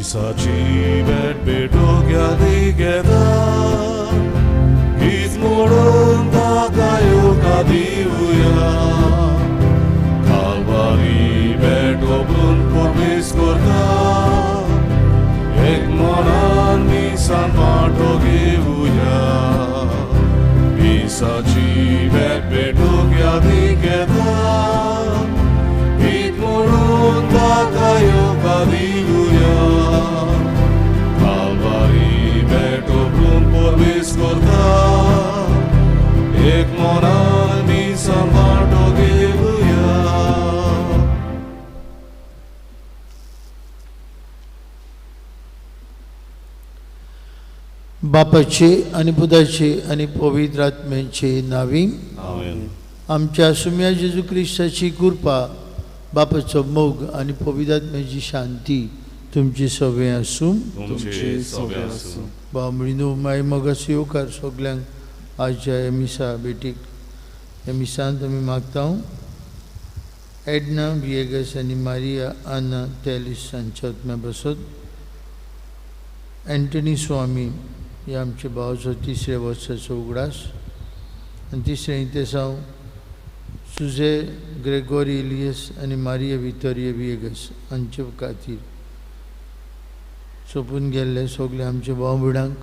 मिसाची भेट भेटूंक यादी घेता गीत मोडून ताका येवकार दिवया कालवारी भेट ओबून पुर्वीस करता एक मनान मिसान वांटो घेवया मिसाची भेट भेटूंक यादी घेता गीत म्हणून ताका येवकार दिवया कालवारी भेट ओबून पुर्वीस करता एक मनान मिसान वांटो घेवया. बापाचे आनी पुताचे आनी पवित्र आत्म्याचे नावी. आमेन. आमच्या सुम्या जेजू क्रिस्ताची कृपा, बापाचो मोग आनी पवित्र आत्म्याची शांती तुमची सगळें आसूं. तुमचे सगळे आसूं. भाव भयणीनो, माय मोगाचो येवकार सगल्यांक आजच्या ह्या मिसा भेटीक. ह्या मिसांत आमी मागता एडना विएगस आनी मारिया आना तेलिस हांच्या आत्म्या बसत, एंटनी स्वामी ह्या आमच्या भावाचो तिसऱ्या वर्साचो उगडास आनी तिसरें इतेसांव सुजे ग्रेगोरी इलियस आनी मारिया वितोरिया विएगस हांचे खातीर सोंपून गेल्ले सगळे आमचे भाव भयणांक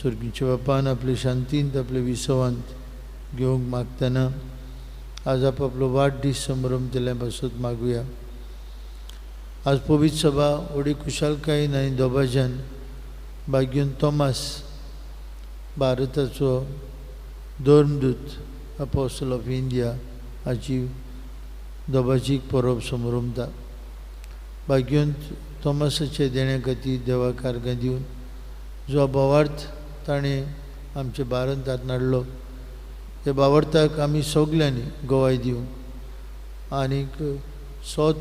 सर्गीच्या बापान आपले शांतींत आपले विसवांत घेवंक मागतना आज आपलो वाडदीस संभ्रम पासत मागुया. आज पवित्र सभा व्हडी खुशालकायेन आनी दबाज्यान बाग्यून तॉमास भारताचो धर्मदूत अपोस्टल ऑफ इंडिया हाची दबाजीक परब समरमता. बाग्यून तॉमासाच्या देण्या खातीर देवाक आर्गां दिवन जो भावार्थ ताणें आमच्या भारतांत हाडलो त्या भावार्थाक आमी सगल्यांनी गवाय दिवन आनीक सोत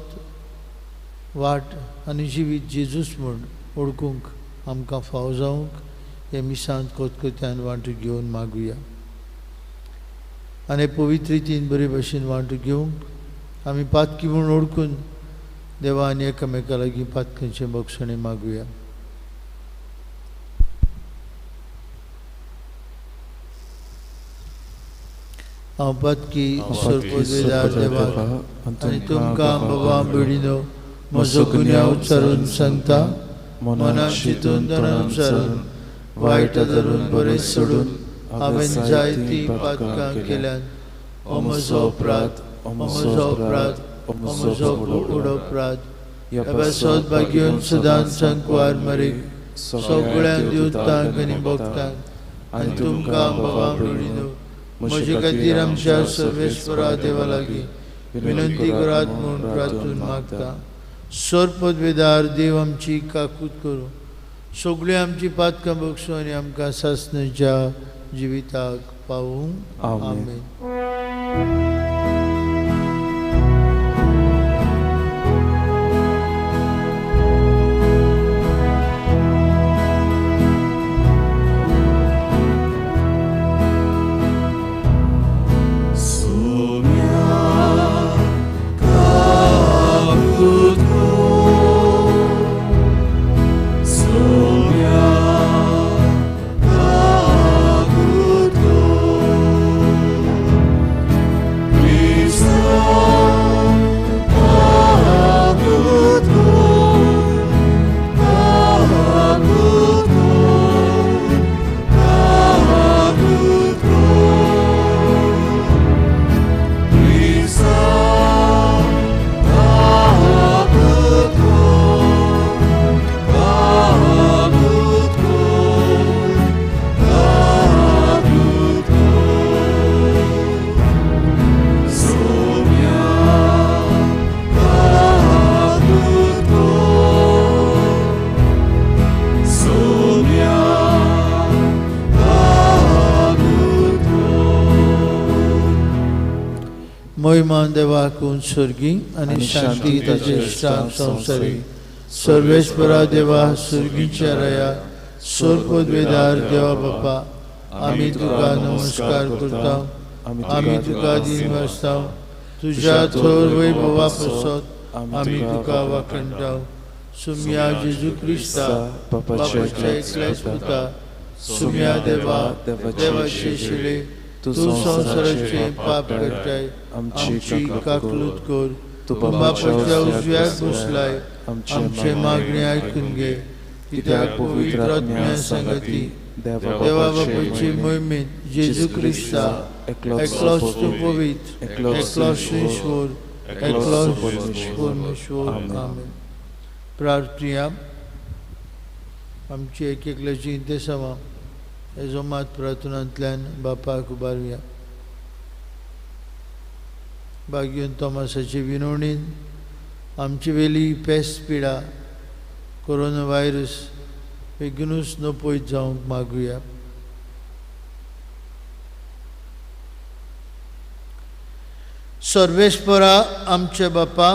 वाट आनी जिवीत जेजूस म्हूण वळखूंक आमकां फाव जावंक हे मिसांत कोतकोत्यान वांटो घेवन मागुया. आनी पवित्र रितीन बरे भशेन वांटो घेवंक आमी पातकी म्हूण वळखून देवा आनी एकामेका लागीं पातकांचें बक्षणें मागुया. हांव पातकी सर्ववेदार देवाक आनी तुमकां बाबा भयणीनो म्हजो गुन्यांव उच्चारून सांगता, मनान चिंतून तणान उच्चारून वायट धरून बरें सोडून हांवें जायतीं पातकां केल्यात. हो म्हजो अपराध, हो म्हजो अपराध, हो म्हजो व्हड अपराध. ह्या पासत भाग्योन सदांच सांकवार मरेक सगळ्यांक दिवतांक आनी भक्तांक आनी तुमकां बाबा भयणीनो म्हजे खातीर आमच्या सर्वेस्परा देवा लागीं विनंती करात म्हूण प्रार्थून मागता. सर्पदवेदार देव आमची काकूत करूं, सगळीं आमची पातकां बक्षूं आनी आमकां सासणाच्या जिविताक पावूं. आमेन. महिमान देवाक स्वर्गी आनी शांती ताचे इश्टांक संवसारी सर्वेस्परा देवा स्वर्गीच्या रया सर्पद्वेदार देवा बापा आमी तुका नमस्कार करता, आमी तुका दीन वाचता, तुज्या थोर वैभवा पासत आमी तुका वाखणटा. सुमया जेजू क्रिस्ता बापाच्या एकल्याच पुता सुमया देवा देवाचे शिळे तूं संवसाराचे पाप करताय आमची काकलूत कर. तूं बापाच्या उजव्याक बसलाय आमचे मागणे आयकून घे. कित्याक पवित्र आत्म्या सांगाती देवा बापाचे मोहिमेंत जेजू क्रिस्ता एकलोच तूं पवित्र एकलोच ईश्वर एकलोच परमेश्वर. आमेन. प्रार्थुया. आमची एक एकल्याची इंतेसांवां हेजो मात प्रार्थनांतल्यान बापाक उबारुया. भाग्योन तोमासाचे विनवणीन आमची वेली पेस्ट पिडा कोरोना व्हायरस बेगीनूच नपयत जावंक मागुया. सर्वेस्परा आमचे बापा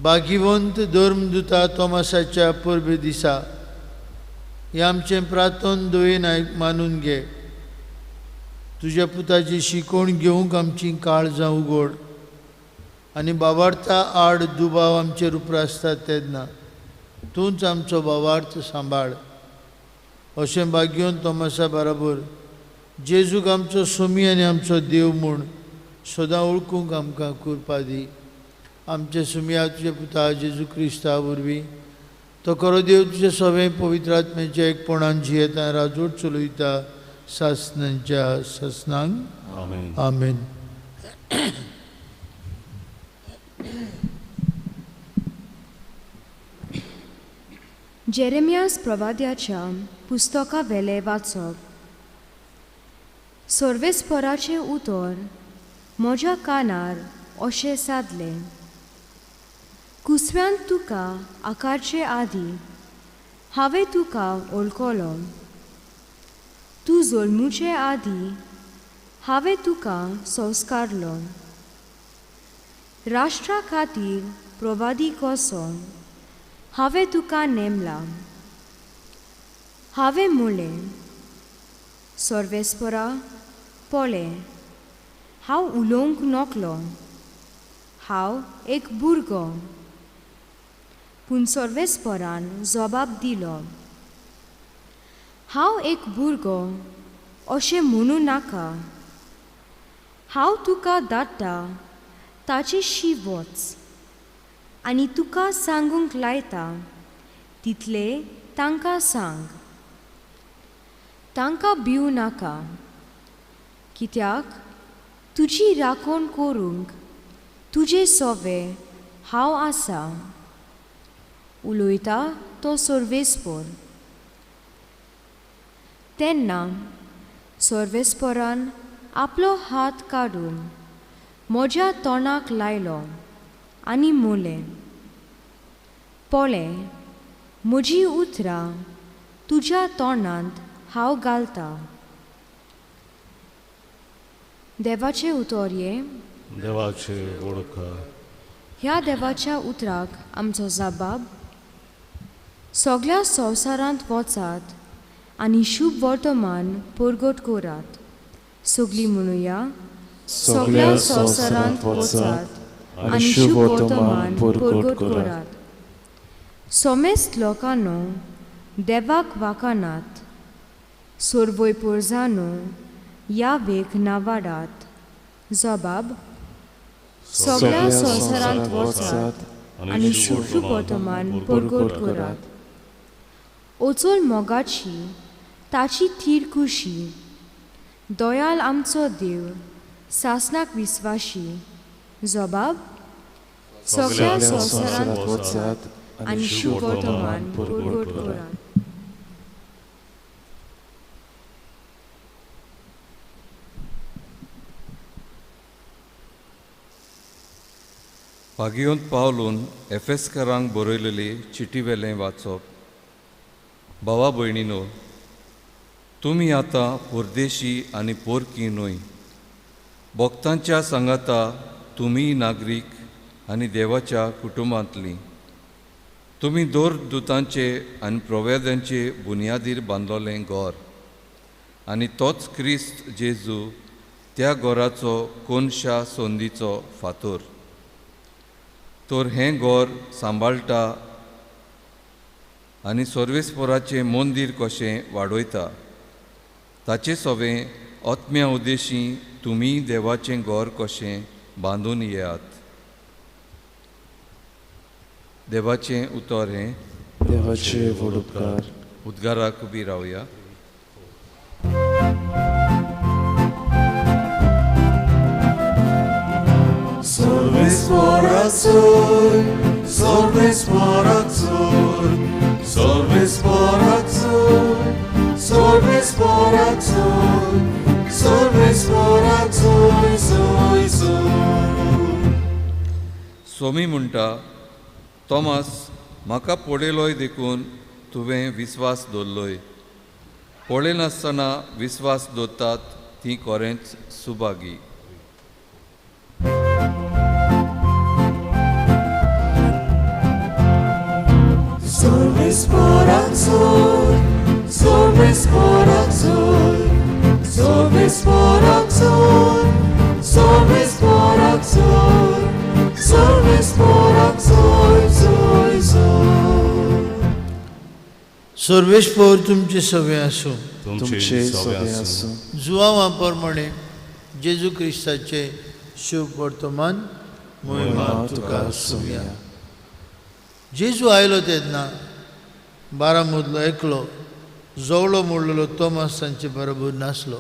भाग्यवंत धर्मदुता तोमासाच्या परबे दिसा हे आमचें प्रार्थन दयेन मानून घे. तुज्या पुताची शिकवण घेवंक आमची काळजां उगड आनी बाबार्था आड दुबाव आमचेर उप्रासतात तेन्ना तूंच आमचो बाबार्थ सांबाळ. अशें भाग्योन तोमासा बराबर जेजूक आमचो सोमी आनी आमचो देव म्हूण सदां वळखूंक आमकां कृपा दी. आमचे सुमया तुज्या पुता जेजू क्रिस्ता वरवीं तो खरो देव तुजे सगळें पवित्र आत्म्याच्या एकपणान जियेता राजवट चलयता सासनांच्या सासनांक. आमेन. जेरेमियास प्रवाद्याच्या पुस्तका वेले वाचप. सर्वेस्पराचें उतर म्हज्या कानार अशें सादलें. कुसव्यांत तुका आकारचे आदीं हांवें तुका वळखलो. तूं जल्मुचे आदीं हांवें तुका संस्कारलो. राष्ट्रा खातीर प्रवादी कसो हांवें तुका नेमला. हांवें म्हणलें सर्वेस्परा पळय हांव उलोवंक नकलो, हांव एक भुरगो. पूण सर्वेस्परान जबाब दिलो, हांव एक भुरगो अशें म्हणूं नाका. हांव तुका धाडटा ताची शी वच आनी तुका सांगूंक लायता तितलें तांकां सांग. तांकां भिवूं नाका, कित्याक तुजी राखण करूंक तुजे सोवे हांव आसा. उलयता तो सर्वेस्पर. तेन्ना सर्वेस्परान आपलो हात काडून म्हज्या तोंडाक लायलो आनी म्हणलें, पळय म्हजी उतरां तुज्या तोंडांत हांव घालता. देवाचें उतर हें. देवाचे वळखा. ह्या देवाच्या उतराक आमचो जबाब. सगळ्या संवसारांत वचात आनी शुभ वर्तमान परगट करात. सगळीं म्हणुया, सगळ्या संवसारांत वचात आनी शुभ वर्तमान परगट करात. समेस्त लोकांनो देवाक वाकानात, सर्वय पोरजानो ह्या वेग नावाडात. जबाब, सगळ्या संवसारांत वचात आनी शुभ वर्तमान परगट करात. अचल मोगाची ताची थीर खुशी, दयाल आमचो देव सासनाक विस्वाशी. जबाब, सगळ्या संवसारांत वचात आनी शुभ वर्तमान परगट करात. भागियोंत पावलून एफेस्करांक बरयलेली चिटी वेलें वाचप. भावा भयणीनो, तुमी आतां परदेशी आनी पोरकी न्हय, भक्तांच्या सांगाता तुमी नागरीक आनी देवाच्या कुटुंबांतली. तुमी दोर दुतांचे आनी प्रवेद्यांचे बुन्यादीर बांदलोलें घर आनी तोच क्रिस्त जेजू त्या घराचो कोनशा संदीचो फातोर. तर हें घर सांबाळटा आनी सर्वेस्पोराचें मंदीर कशें वाडयता. ताचे सवें आत्म्या उद्देशी तुमी देवाचें घर कशें बांदून येयात. देवाचें उतर हें. देवाचे व्हड उपकार. उद्गाराक उबी रावया. सोमी म्हणटा, तॉमास म्हाका पळयलोय देखून तुवें विस्वास दवरलोय. पळयनासतना विस्वास दवरतात ती खरेंच सुभागी. सर्वेस्पोर तुमचे सवे आसूं. तुमचे सवे आसूं. जुवांवा प्रमाणे जेजू क्रिस्ताचे शुभ वर्तमान मोहिमा तुका सुया. जेजू आयलो तेन्ना 12 मदलो एकलो जवळो मोडलेलो तोमास तांचे बरोबर नासलो.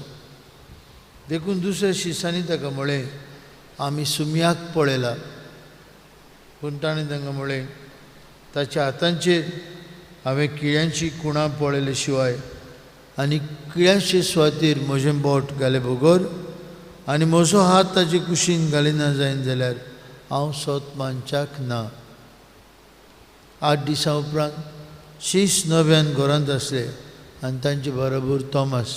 देखून दुसऱ्या शिसांनी ताका म्हळें, आमी सुमयाक पळयला. पूण ताणें तांकां म्हळें, ताच्या हातांचेर हांवें किळ्यांची कुणां पळयले शिवाय आनी किळ्यांचे सुवातेर म्हजें बोट घाले बगर आनी म्हजो हात ताचे कुशीन घालिना जायन जाल्यार हांव सत मानच्याक ना. 8 दिसां उपरांत शीस नव्यान घरांत आसले आनी तांचे बरोबर तॉमास.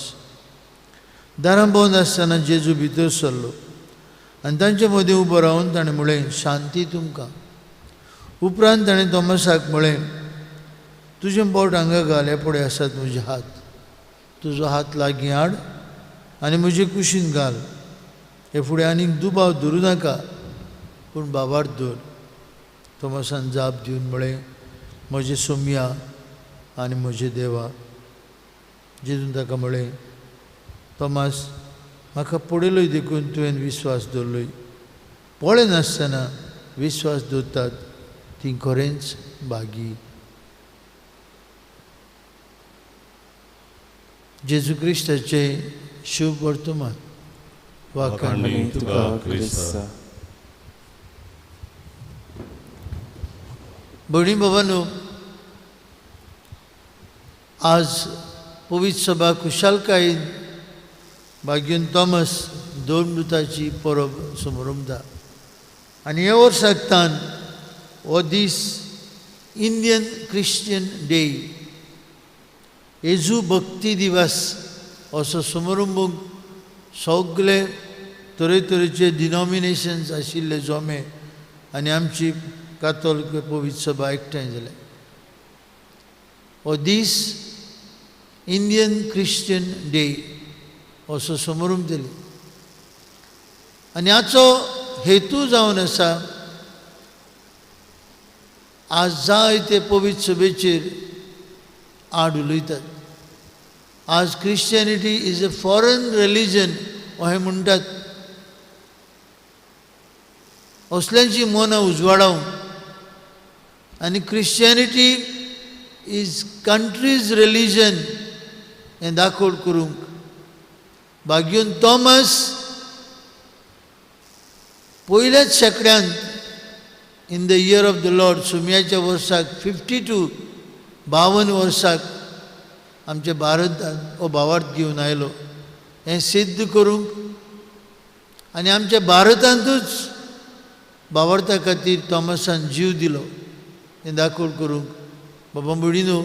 दारां बंद आसतना जेजू भितर सरलो आनी तांचे मदीं उबो रावन ताणें म्हळें, शांती तुमकां. उपरांत ताणें तॉमासाक म्हळें, तुजें बोट हांगा घाल, हे पळय आसात म्हजे हात. तुजो हात लागीं हाड आनी म्हजे कुशीन घाल. हे फुडें आनीक दुबाव धरूं नाका, पूण बाबार धर. तॉमासान जाप दिवन म्हळें, म्हजें सोमया आनी म्हजें देवा. जेजून ताका म्हळें, तॉमास म्हाका पळयलोय देखून तुवें विस्वास दवरलोय. पळयनासतना विस्वास दवरतात ती खरेंच भागी. जेजू क्रिस्ताचें शुभ वर्तमान. वाखाणणी तुका क्रिस्ता. भयणी बाबांनो, आज पवित्र सभा खुशालकायेन भाग्यून तॉमस दोन मृताची परब समरमता आनी हे वर्साक तान हो दीस इंडियन क्रिश्चन डे, येजू भक्ती दिवस असो समारंभूंक सगळे तरेतरेचे डिनॉमिनेशन्स आशिल्ले जमे आनी आमची कातोलिक पवित्र सभा एकठांय जाले. हो दीस इंडियन क्रिश्चन डे असो समारंभ दिले आनी हाचो हेतू जावन आसा आज जायते पवित्र सभेचेर आड उलयतात. आज Christianity is a foreign religion अशें म्हणटात. असल्यांची मनां उजवाडावन आनी क्रिश्चियनिटी is countries religion हें दाखोवण करूंक भाग्यून तॉमस पयल्याच शेंकड्यांत in the year of the Lord सुमयाच्या वर्साक 52 52 वर्साक आमच्या भारतांत हो भावार्थ घेवन आयलो हें सिद्ध करूंक आनी आमच्या भारतांतूच भावार्था खातीर तॉमसान जीव दिलो हें दाखोवण करूंक. बाबा भयणीनो,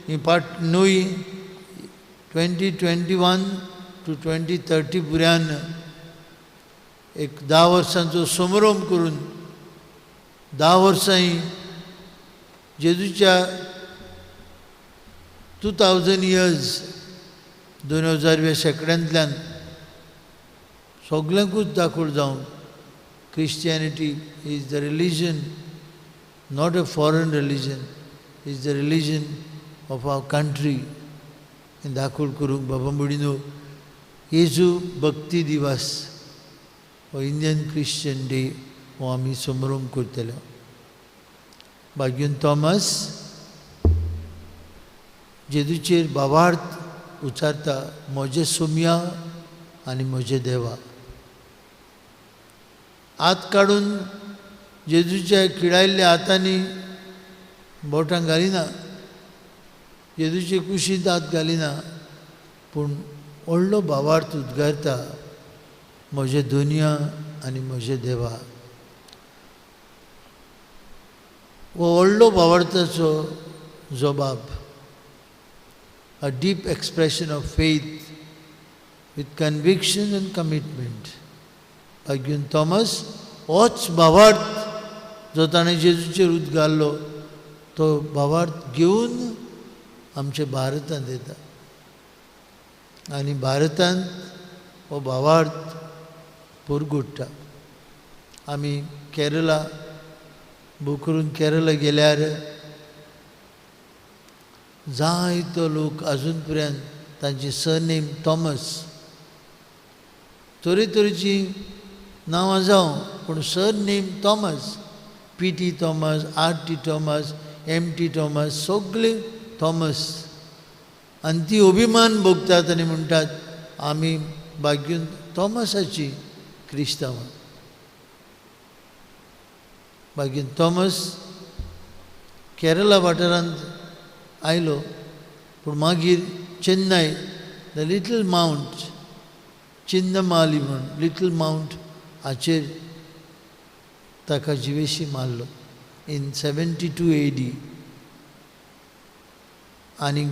ही पाट न्हय 2021 to 2030 पुऱ्यान एक 10 वर्सांचो समारंभ करून 10 वर्सां जेजूच्या 2000 इयर्स 2000व्या शेंकड्यांतल्यान सगल्यांकूच दाखोवण जावन Christianity is the religion, not a foreign religion, is the religion of our country हें दाखोल करूंक बाबा भयणीनो जेजू भक्ती दिवस हो इंडियन क्रिश्चन डे हो आमी समरोम करतले. बाग्यून थॉमस जेजूचेर भावार्थ उचारता, म्हजें सोम्या आनी म्हजें देवा. हात काडून जेजूच्या किडायल्ल्या हातांनी बोटां घालिना, जेजूचे कुशींत हात घालिना, पूण व्हडलो भावार्थ उद्गारता, म्हजें दुनिया आनी म्हजें देवा. हो व्हडलो भावार्थाचो जबाब, a deep expression of faith with conviction and commitment. बाग्यून Thomas होच भावार्थ जो ताणें जेजूचेर उद्गारलो तो भावार्थ घेवन आमच्या भारतांत येता आनी भारतांत हो भावार्थ पुरगुट्टा. आमी केरला बूक करून केरला गेल्यार जायतो लोक अजून पर्यंत तांची सरनेम थॉमस, तरेतरेची नांवां जावं पूण surname Thomas, P T Thomas, R T Thomas, M T Thomas, सगळे थॉमस. आनी ती अभिमान भोगतात आनी म्हणटात आमी बाग्यून थॉमसाची क्रिस्तांवां. बाग्यून थॉमस केरला वाठारांत आयलो, पूण मागीर चेन्नय the little mount चिन्नमाली म्हूण लिटल मावंट हाचेर ताका जिवेशी मारलो इन 72 AD. आनी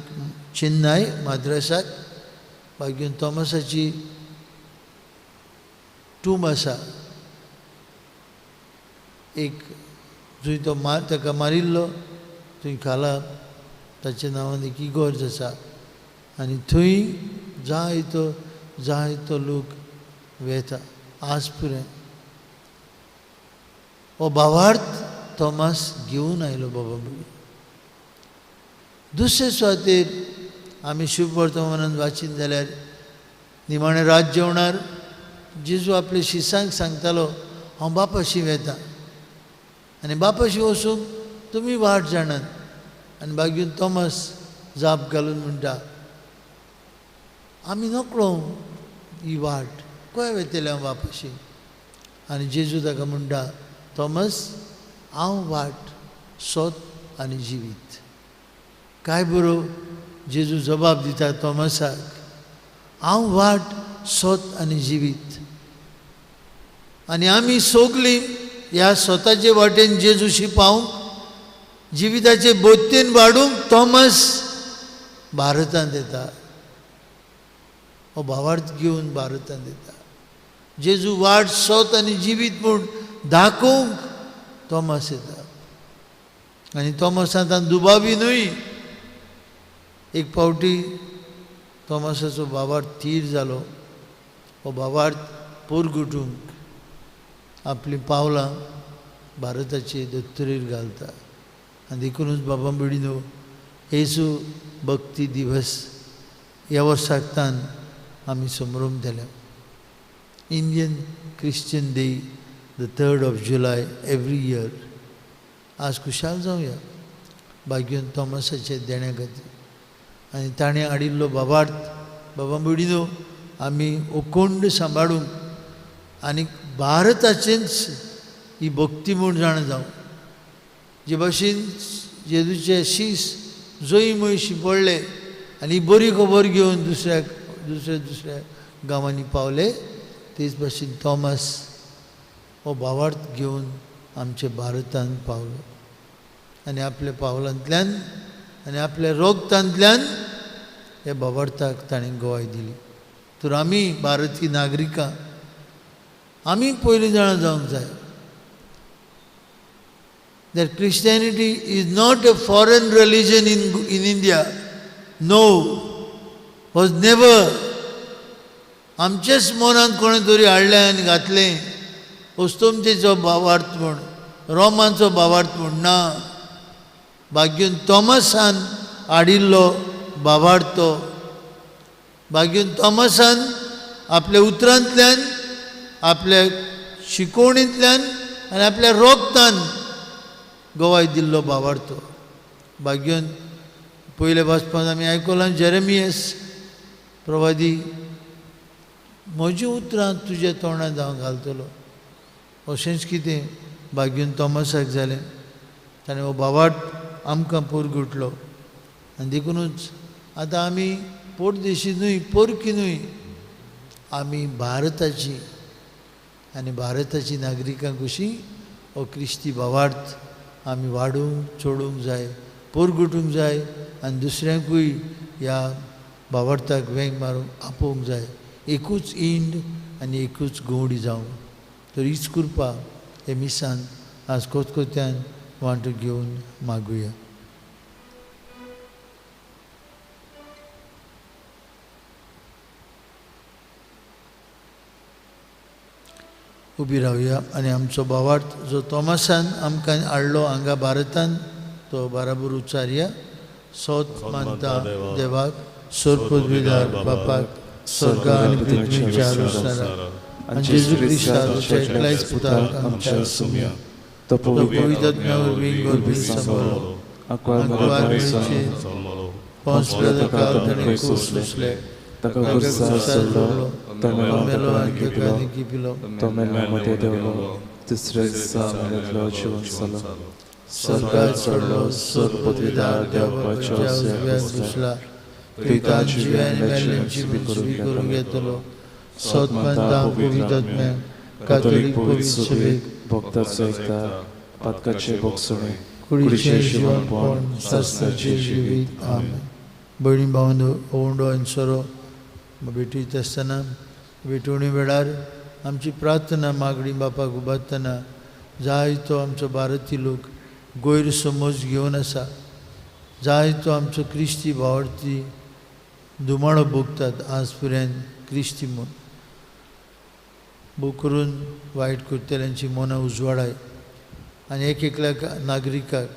चेन्नय माद्रासाक बाग्यून थॉमसाची टूम आसा, एक जंय तो ताका मारिल्लो थंय खाला ताच्या नांवान एक इगोर्ज आसा आनी थंय जायतो जायतो लोक वेता आज पर्यंत. हो भावार्थ थॉमस घेवन आयलो बाबा भुरगीं. दुसरे सुवातेर आमी शुभवर्तमानान वाचीत जाल्यार निमाणें रात जेवणार जेजू आपल्या शिसांक सांगतालो, हांव बापाशी वेता आनी बापाशी वचूंक तुमी वाट जाणात. आनी बागीर थॉमस जाप घालून म्हणटा, आमी नकळो ही वाट, खंय वेतले हांव बापाशी. आनी जेजू ताका म्हणटा, थॉमस हांव वाट, सोत आनी जिवीत. काय बरो जेजू जबाब दिता थॉमसाक, हांव वाट, सोत आनी जिवीत. आनी आमी सगलीं ह्या स्वताचे वाटेन जेजूशी पावूंक, जिविताचे बोत्तेन वाडूंक थॉमस भारतांत येता, हो भावार्थ घेवन भारतांत येता. जेजू वाट, सोत आनी जिवीत म्हूण दाखोवंक थॉमस येता. आनी थॉमसांत दुबावी न्हय. एक फावटी थॉमसाचो भावार्थ थीर जालो, हो भावार्थ पोरगुटूंक आपलीं पावलां भारताचे धर्तरेर घालता. आनी देखुनूच बाबा भयणीनो येसू भक्ती दिवस ह्या वर्साक आमी समरोम केल्या. Indian Christian day the 3rd of July every year. आज खुशाल जावया बाग्यून थॉमसाचे देण्या खातीर आनी ताणें हाडिल्लो भावार्थ बाबा भयणीनो आमी ओकोंड सांबाळूंक आनी भारताचेंच ही भक्ती म्हूण जाणा जावं. जे भाशेन जेजूचे शीस जंय मय शिंपडले आनी बरी खबर घेवन दुसऱ्या दुसऱ्या दुसऱ्या गांवांनी पावले, तेच भाशेन थॉमस हो भावार्थ घेवन आमच्या भारतांत पावलो आनी आपल्या पावलांतल्यान आनी आपल्या रोगतांतल्यान ह्या भावार्थाक ताणें गवाय दिली. तर आमी भारतीय नागरिकां आमी पयलीं जाणा जावंक जाय that Christianity is not a foreign religion in India. No, was never. आमचेच मनांत कोणें तरी हाडलें आनी घातलें अस्तमतेचो भावार्थ म्हूण, रोमांचो भावार्थ म्हूण ना. भाग्यून थॉमसान हाडिल्लो बाबार्तो। बागीन थॉमसान आपल्या उतरांतल्यान, आपल्या शिकोवणींतल्यान आनी आपल्या रोगतान गवाय दिल्लो बाबार्तो। भाग्योन पयल्या वाचपान आमी आयकलां जेरेमियस प्रवादी, म्हजी उतरां तुज्या तोंडांत हांव घालतलो। अशेंच कितें भाग्योन थॉमसाक जालें, ताणें हो बावाट आमकां पोरगुटलो। आनी देखुनूच आतां आमी पोरदेशी न्हय, पोरकी न्हय, आमी भारताची आनी भारताची नागरिकां कशी हो क्रिस्ती भावार्थ आमी वाडूंक चडूंक जाय, पोरगुटूंक जाय आनी दुसऱ्यांकूय ह्या भावार्थाक वेंग मारूंक आपोवंक जाय। एकूच इंड आनी एकूच गवडी जावं। तर हीच कृपा हे मिसान आज कोतकोत्यान वांटो घेवन मागुया। उबी रावया आनी आमचो भावार्थ जो थॉमसान आमकां हाडलो हांगा भारतान तो बाराबर उच्चारया। सोत मानता देवाक, सोरपदवीदार बापाक, स्वर्ग आनी पृथ्वीच्या रुसणाराक आनी जेजू क्रिस्ताच्या एकल्याच पुताक आमच्या सुमया, तो पवित्र आत्म्या वरवीं गर्भीत सांबाळ्ळो, आंकवार मेळचे पोंस पिलाताक ताणें कूस सोंसले, ताका खुर्सार चडलो, तो मेलो आनी ताका लिपिलो, तो मेल्ल्या मदें देंवलो, तिसऱ्या दिसा मेल्यांतलो जिवन जालो, स्वर्गार चडलो, सर्वपदवीदार देवपाच्या उजव्याक बसला, पिता जिव्या आनी मेल्ल्यांची मुजवी करूंक येतलो। सोत मानता पवित्र आत्म्याक, कातोलीक पवित्र सभेक, भक्ताचो एकता, पातकाचे भोगसणे, कुडीचें जिवनपण, सासणाचें जिवीत। आमेन। भयणी भावंडो, ओंडो आनी सोरो भेटयता आसतना भेटवणी वेळार आमची प्रार्थना मागणी बापाक उबारतना जायतो आमचो भारतीय लोक गैरसमज घेवन आसा, जायतो आमचो क्रिस्ती भावार्थी धुमाळो भोगतात आज पर्यंत क्रिस्ती म्हूण। भोग करून वायट करतल्यांची मनां उजवाडाय आनी एक एकल्या नागरिकाक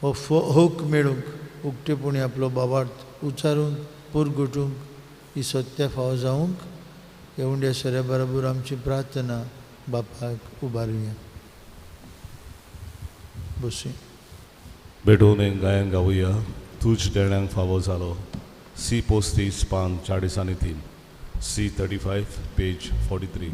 हो हक मेळूंक उक्तेपणी आपलो भावार्थ उच्चारूंक, पोरगुटूंक, ही सत्या फावो जावंक ह्या उंड्या सोऱ्या बरोबर आमची प्रार्थना बापाक उबारुया। बसूं भेटून एक गायन गावया, तूज देण्यांक फावो जालो। सी 35 पान 43, सी 35 पेज 43।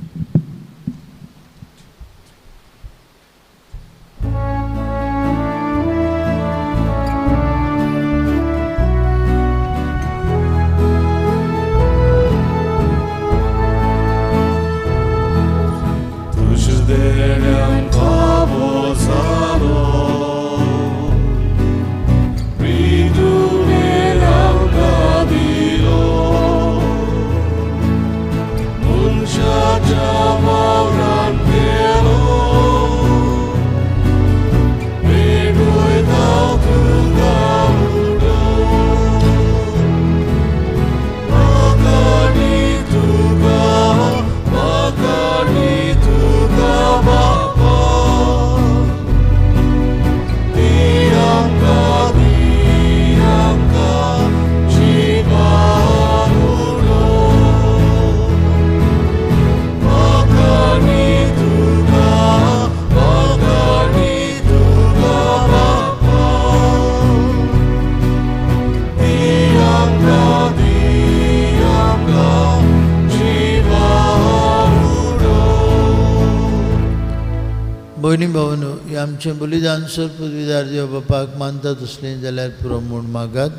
भयणी भावनो, हें आमचें बलिदान सर पदवीदार देव बापाक मानता तसलें जाल्यार पुरो म्हूण मागात।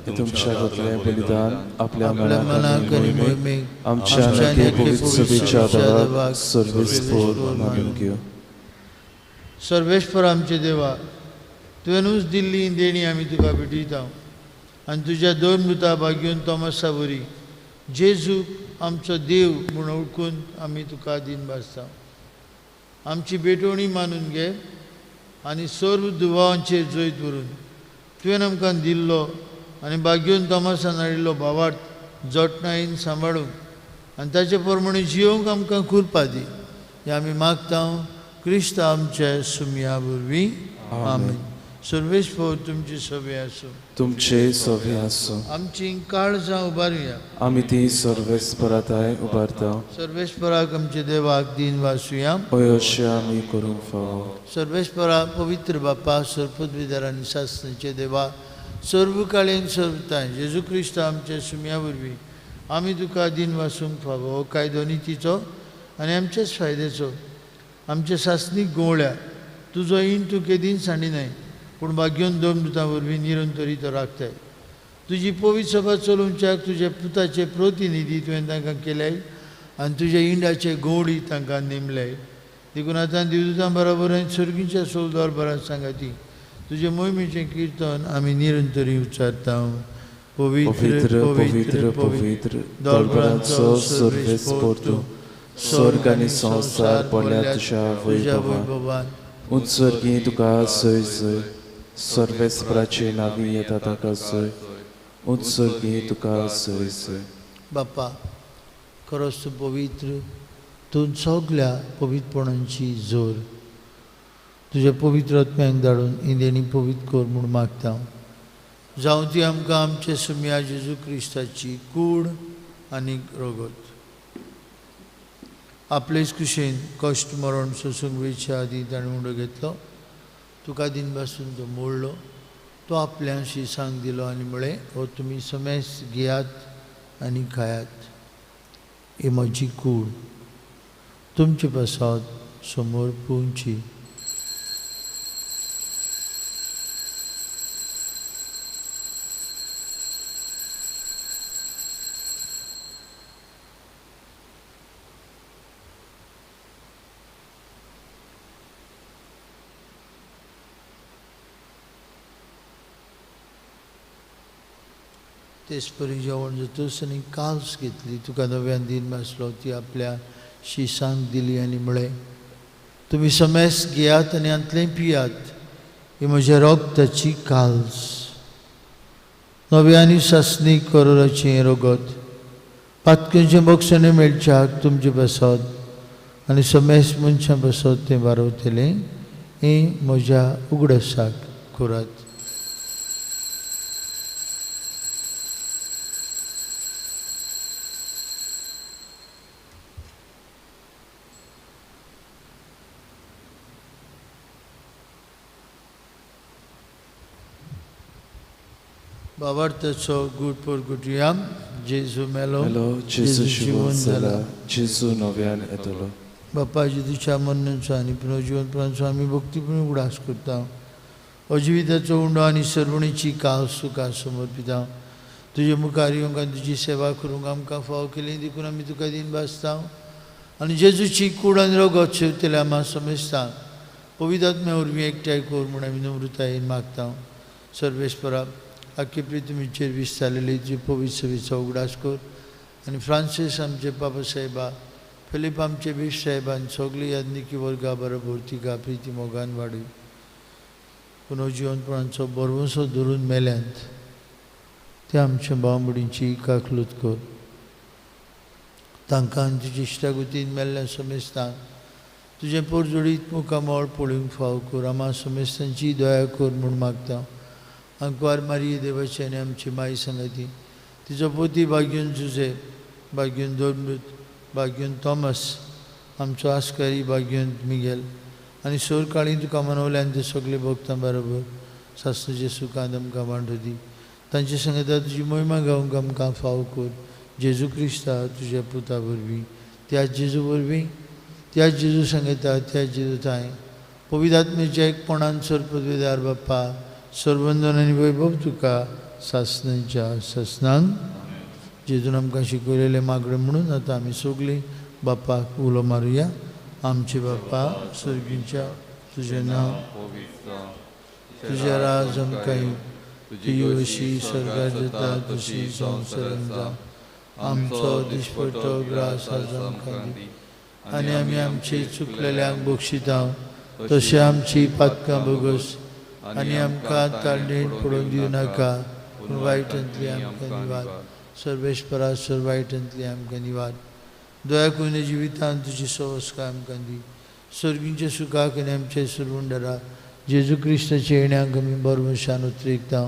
तुमच्या हातांतलें बलिदान आपल्या मनाक आनी मोहिमेक आमच्या आनी पवित्र सभेच्या देवाक सर्वेस्पोर मानून घेवं। सर्वेस्पोर आमचे देवा, तुवेंनूच दिल्ली देणी आमी तुका भेटयता आनी तुज्या दोन मृता भाग्योन तोमासा वरी जेजूक आमचो देव म्हूण वळखून आमी तुका दीन भासता। आमची भेटवणी मानून घे आनी सर्व दुबावांचेर जैत व्हरून तुवें आमकां दिल्लो आनी भाग्योन तोमासान हाडिल्लो भावार्थ जतनायेन सांबाळूंक आनी ताचे प्रमाणे जियोवंक आमकां कृपा दी। हें आमी मागता क्रिस्त आमच्या सुमया वरवीं। आमेन। सर्वेस्पर तुमचे सवे आसूं. तुमचे सवे आसूं. आमची काळजां उबारुया. आमी ती सर्वेस्पराताय उबारता. सर्वेस्पराक आमचे देवाक दिन वासुया. हय अशें आमी करूंक फावो. सर्वेस्परा पवित्र बापा सर्वपदवीधर आनी सासणाचे देवा सर्व काळीन सर्वताय जेजू क्रिस्त आमच्या सुम्या वरवीं आमी तुका दिन वासूंक फावो. हो कायदो नितीचो आनी आमच्याच फायद्याचो आमच्या सासणीक गोवळ्या तुजो ईण तूं केदीन सांडिनाय पूण भाग्योन दोन दुतां वरवीं निरंतरी तो राखताय. तुजी पवित्र सभा चलोवच्याक तुज्या पुताचे प्रतिनिधी तुवें तांकां केल्याय आनी तुज्या इंडाचे गोवळी तांकां नेमल्याय. देखून आतां देवदूतां बरोबर आनी सर्गीच्या सोलदार बरात सांगाती तुजे मोहिमेचें किर्तन आमी निरंतरी उच्चारता. पवित्र पवित्र पवित्र दळबरांचो सर्वेस्पर तूं स्वर्ग आनी संवसार पडल्या तुज्या वैभवान. उत्सर्गी तुका जय जय. सर्वेस्पराचे नावी येता ताका जय. उत्सर्गी तुका जय जय. बापा खरोच तूं पवित्र तूं सगल्या पवित्रपणांची जोर तुज्या पवित्र आत्म्याक धाडून इंदेणी पवित्र कर म्हूण मागता. जावं ती आमकां आमचे सुम्या जेजू क्रिस्ताची कूड आनी रगत. आपलेच कुशेन कश्ट मरण सोसूंक वेच्या आदीं ताणें उंडो घेतलो. तुका दिन पासून तो मोडलो. तो आपल्याशी सांग दिलो आनी म्हळें हो तुमी समेस घेयात आनी खायात. ही म्हजी कूड तुमचे पासत समोर पुंची. तेचपरी जेवण जातूच आनी काल्स घेतली. तुका नव्यान दिन भासलो. ती आपल्या शिसांक दिली आनी म्हळें तुमी समेस घेयात आनी हांतलें पियात. ही म्हज्या रगताची काल्स नव्या आनी सासणी करोराचें रगत पातकेचें बक्षणें मेळच्याक तुमचे पासत आनी समेस मनशां पासत तें वारवतलें. हें म्हज्या उगडासाक करात. बाबार्थाचो गूट परगुटया. जेजू मेलो जेजू जिवन जाला जेजू नव्यान येतलो. बापा जेजूच्या मरणाचो आनी पुनर्जिवनपणाचो आमी भक्तीपूर्ण उगडास करता. अजिविताचो उंडो आनी सर्वणीची कास तुका समर्पिता. तुजे मुखार येवंक आनी तुजी सेवा करूंक आमकां फावो केली देखून आमी तुका दिन भासता आनी जेजूची कूड आनी रगत सेवतल्या आमा समेस्ता पवित्र आत्म्या वरवीं एकठांय कर म्हूण आमी नम्रतायेन मागता. सर्वेस्परा आख्खे पृथ्वीचेर विस्तारलेली तुजी पवित्र सभेचो उगडास कर आनी फ्रांसीस आमचे बाबा साहेबा फिलीप आमचे बीश साहेबान सगळी याज्ञिकी वर्गा बरोबर तिका प्रिती मोगान वाडय. पुनर्जिवनपणाचो भरवंसो धरून मेल्यांत ते आमच्या भावंबडींची काकलूत कर. तांकां तुजी इश्टागतीन मेल्ल्या समेस्तांक तुजें पोरजोडीत मुखामळ पळोवंक फाव कर. आमा समेस्तांची दया कर म्हूण मागता. आंकवार मारिये देवाची आनी आमची माई सांगाती तिचो पोती भाग्यून जुजे भाग्यून दोनमृत भाग्यून थॉमस आमचो आस्कारी भाग्यून मिगेल आनी सोर काळी तुका मनवल्यान ते सगळे भक्तां बरोबर सासणाचे सुखांत आमकां वांटो दी. तांचे सांगता तुजी मोहिमा गावंक आमकां फाव कर. जेजू क्रिस्ता तुज्या पुता वरवीं त्याच जेजू वरवीं त्याच जेजू सांगता त्याच जेजू थांय पवित्र आत्म्याच्या एकपणान सर्वपदवीदार बाप्पा सर्वंदन आनी वैभव तुका सासणाच्या सासणांक. जेजून आमकां शिकयलेलें मागणें म्हणून आतां आमी सगळीं बापाक उलो मारुया. आमचे बापा सर्गीच्या तुजें नांव तुजें राज आमकां येवं. तुजी अशी स्वर्गार जाता तशी संवसारांत जावं. आमचो दिसपट्टो ग्रास आज आमकां दी आनी आमी आमचे चुकलेल्यांक बक्षिता तशें आमची पातकां भोगस आनी आमकां ताळणेन पडोवन दिवं नाका पूण वायटांतली आमकां निवार. सर्वेस्परा सर्व वायटांतली आमकां निवार. दया करून जिवितांत तुजी सवस्काय आमकां दी. सर्गींच्या सुखाक आनी आमचे सुरवंडरा जेजू क्रिस्ताच्या येण्याक आमी बरमशान उतरेकता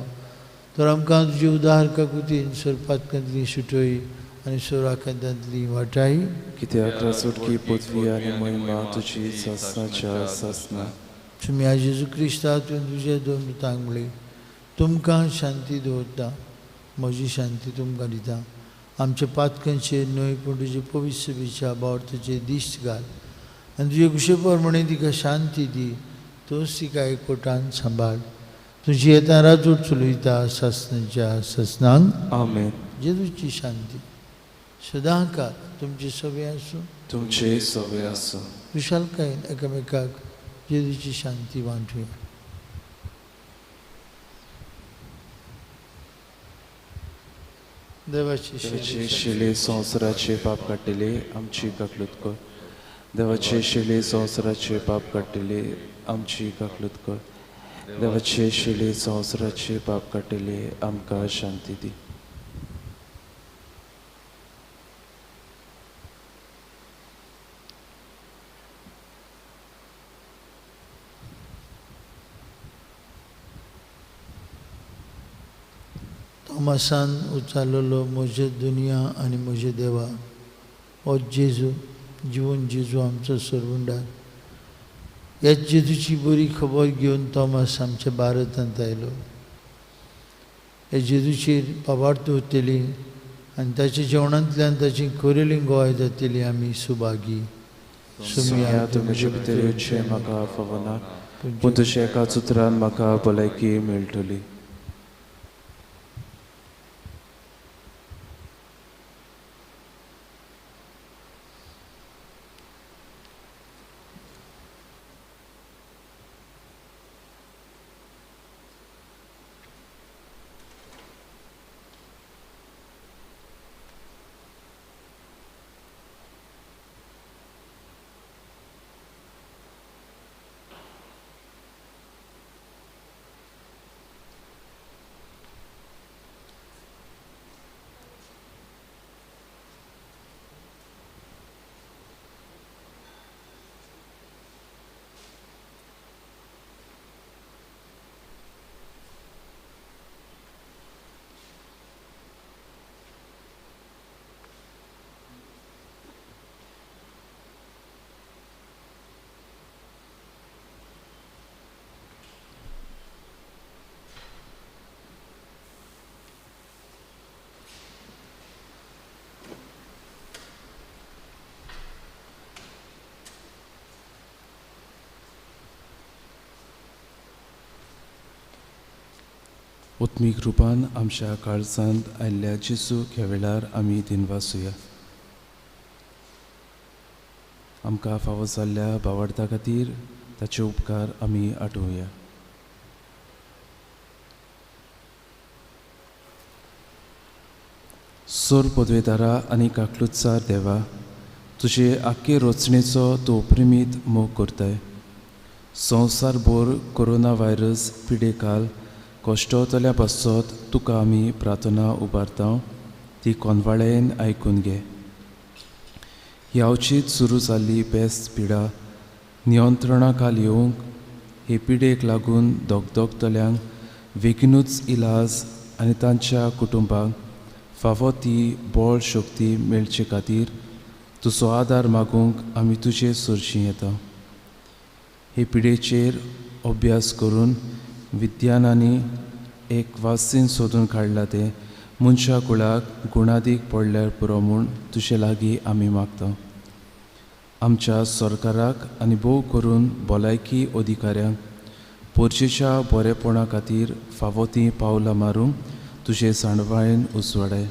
तर आमकां तुजी उदार काकुतीन सोरपातकांतली सुटोय आनी सोराकांतांतली वाटाय. कित्याक रासुटकी पृथ्वी आनी महिमा तुजी सासनाच्या सासना. तुमी जेजू क्रिस्ता तुवें तुजे दोन दुतांक म्हणली तुमकां शांती दवरता, म्हजी शांती तुमकां दिता. आमच्या पातकांचेर न्हय पूण तुजे पवित्र सभेच्या बावर्थाचेर दिश्ट घाल आनी तुजे कुशे प्रमाणे तिका शांती दी. तूंच तिका एकवटान सांबाळ. तुजी येता राजूट चलयता सासनाच्या सासनांक. आमेन. जेजूची शांती सदांकाळ तुमचे सगळे आसूं. तुमचे सगळे आसूं. खुशालकायेन एकामेकाक जेजूची शांती वांटुया. देवाची शिले संवसाराचे पाप काडटले आमची काकलूत कर. देवाचे शिले संवसाराचे पाप काडटले आमची काकलूत कर. देवाचे शिले संवसाराचे पाप काडटले आमकां शांती दी. थॉमसान उचारलेलो म्हजे दुनिया आनी म्हजे देवा, हो जेजू जिवन जेजू आमचो सरवंडार. ह्या जेजूची बरी खबर घेवन थॉमस आमच्या भारतांत आयलो. ह्या जेजूचेर बाबार्थ उरतली आनी ताच्या जेवणांतल्यान ताची खरेली गोवाय जातली. आमी सुभागी. सुमया तुमचे भितर येवचें म्हाका फावना, पूण तुज्या एकाच उतरान म्हाका भलायकी मेळटली. उत्मीक रुपान आमच्या काळजांत आयिल्ल्या जेजूक ह्या वेळार आमी दिनवासुया. आमकां फावो जाल्ल्या भावार्था खातीर ताचे उपकार आमी आठोवया. सोर पदवेदारा आनी काकलुतसार देवा, तुजे आख्खे रचणेचो तूं प्रेमीत मोग करताय. संवसारभर कोरोना व्हायरस पिडेकाल कश्टवतल्या पासत तुका आमी प्रार्थना उबारता, ती कोनवाळेन आयकून घे. ही अवचीत सुरू जाल्ली पेस्त पिडा नियंत्रणा खाल येवंक हे पिडेक लागून दगदगतल्यांक बेगिनूच इलाज आनी तांच्या कुटुंबाक फावो ती बळ शक्ती मेळचे खातीर तुजो आदार मागूंक आमी तुजे सरशी येता. हे पिडेचेर अभ्यास करून विज्ञानांनी एक वासीन सोदून काडला तें मनशा कुळाक गुणादीक पडल्यार पुरो म्हूण तुजे लागीं आमी मागता. आमच्या सरकाराक आनी भोव करून भलायकी अधिकाऱ्यांक पोरचेच्या बरेपणा खातीर फावो तीं पावलां मारूंक तुजे जाणवायेन उजवाडाय.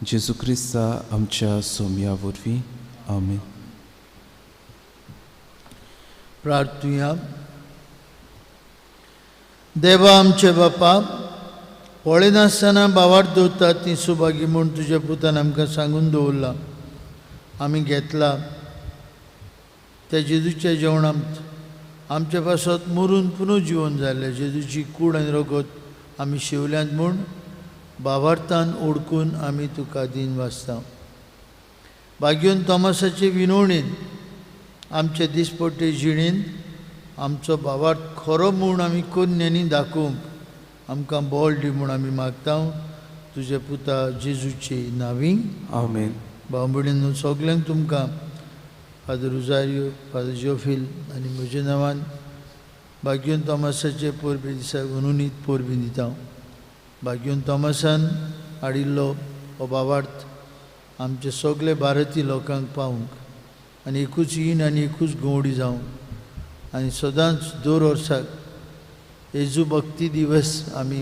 जेजू क्रिस्ता आमच्या सोम्या वरवीं. आमेन. प्रार्थुया. देवा आमचे बापा, पळयनासतना बावार दवरतात ती सुभागी म्हूण तुज्या पुतान आमकां सांगून दवरला. आमी घेतला त्या जेजूच्या जेवणांत आमच्या पासत मरून पुनः जिवन जाल्लें जेजूची कूड आनी रगत आमी शेवल्यांत म्हूण बावार्थान ओडकून आमी तुका दीन वाचता. भाग्योन थॉमसाचे विनवणीन आमचे दिसपट्टे जिणेंत आमचो भावार्थ खरो म्हूण आमी कोन्यांनी दाखोवंक आमकां बळ दी म्हूण आमी मागता तुजे पुता जेजूचे नांवी. आमेन. भाव भयणींनो, सगल्यांक तुमकां फादर रुजारियो, फादर जोफील आनी म्हज्या नांवान भाग्योन तोमासाचे परबे दिसा अनुनीत परबी दिता. भाग्योन तोमासान हाडिल्लो हो भावार्थ आमचे सगळे भारतीय लोकांक पावूंक आनी एकूच ईन आनी एकूच गवडी जावंक आनी सदांच दर वर्साक जेजू भक्ती दिवस आमी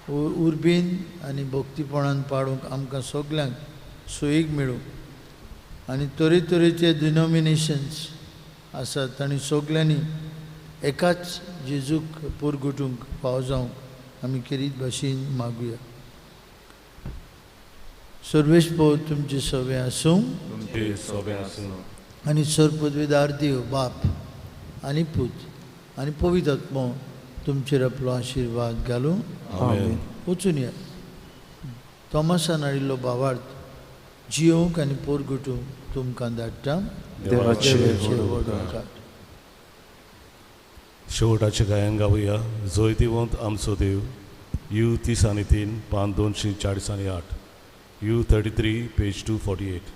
उर्बेन आनी भक्तीपणान पाडूंक आमकां सगल्यांक सोयीक मेळूं आनी तरेतरेचे डिनॉमिनेशन्स आसात तांणी सगल्यांनी एकाच जेजूक पोरगुटूंक फावो जावंक आमी खेरीत भाशेन मागुया. सर्वेस्पोर तुमचे सवे आसूं आनी सर्वपदवीदार देव बाप आनी पूत आनी पवित्र आत्मो तुमचेर आपलो आशिर्वाद घालूं. वचून या. तोमासान हाडिल्लो भावार्थ जियोवंक आनी पोरगुटूंक तुमकां धाडटा. देवाचे व्हड उपकार. शेवटाचें गायन गावया जैतिवंत आमचो देव, you 33, पान 248, you 33, page 248.